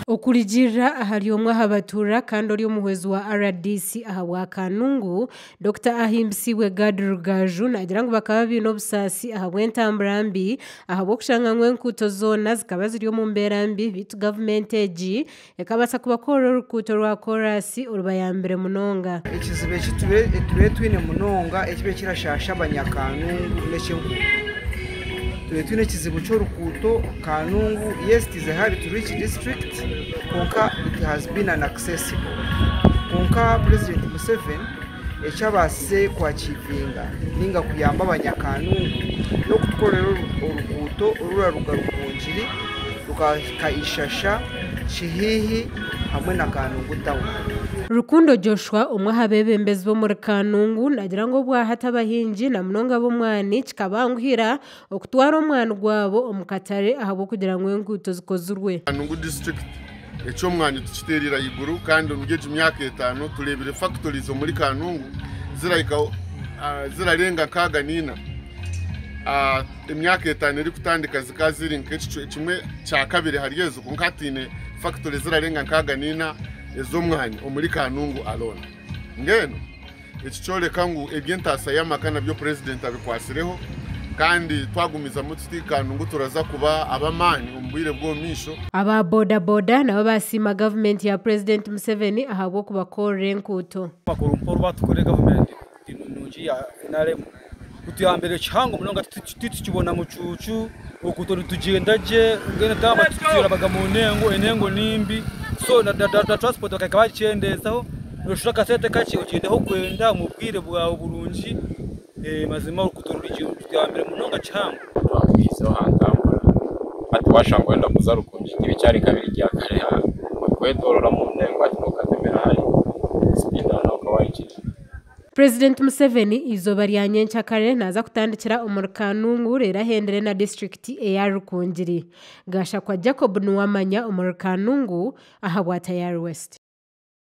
Okurugiirira ahari omwe aha batuura kandi ori omuhwezi wa RDC ahabwa Kanungu, Dokita Ahimbisibwe Gad Rugaju naagira ngu bakaba baine obusaasi ahabw'entambura mbi ahabw'okushanga ngu enguuto zoona zikaba ziri omu mbeera mbi beitu gavumenti egi ekabaasa kubakorera oruguuto rwa koraasi orubayambire munonga. Ekizibu eki turiyo twine munonga ekibaire kirashaasha abanyakanungu n'eky'enguuto. Turiyo twine ekizibu ky'oruguuto Kanungu, yes, it is a hard to reach district, kwonka it has been unaccessible. Kwonka Purezidenti Museveni eki abaasize kwachievinga ninga kuyamba abanyakanungu n'okutukorera oruguuto oruraruga Rukungiri rukahika Ishasha, Kihihi hamwe na Kanungu town. Rukundo Joshua, omwe aha beebembezi b'omuri Kanungu, naagira ngu obwahati abahingi na munonga ab'omwani kikabanguhira okutwara omwani gwabo omu katare ahabw'okugira ngu enguuto zikozirwe. Kanungu district eky'omwani tukiteerire ahaiguru kandi omuri egi myaka 5 tureebire factories omuri Kanungu zirahika zirarenga 64. Emyaka 5 erikutandika zikaba ziri nk'ekimwe kya kabiri hari ezo, kwonka hatiine factories zirarenga 64 ez'omwani omuri Kanungu alone. Mbwenu eki kyoreka ngu eby'entaasa y'amaka nabyo Purezidenti abikwasireho kandi twagumizamu tuti, Kanungu turaza kuba ab'amaani omu bwire bw'omu maisho. Aba boda boda nabo basiima gavumenti ya Purezidenti Museveni ahabw'okubakorera enguuto. Amakuru mpaho batukorera gavumenti nungi ya NRM kutuyambire kihango munonga. Titukibona mucuucu, oruguuto nitugyenda gye. Mbwenu taba tuturabaga mu nengo, enengo nimbi, so na transport bakahika bakyendeezaho, noshusha akasente kakye ogyende ahu okwenda omu bwire bwawe burungi. Mazima oruguuto rutuyambire munonga kihango. Twakwihizeho aha ntambura. Hati washanga wenda kuza Rukungiri, tibikyari nka biri bya kare kwetorora mu ndengo. Hati nokatemera hari speed aho ukaba wahikire. Purezidenti Museveni eizooba rya nyencakare naaza kutandikira omuri Kanungu reero ahendere na disitulikiti eya Rukungiri. Gashakwa Jacob Nuwamanya omuri Kanungu ahabwa Tayari West.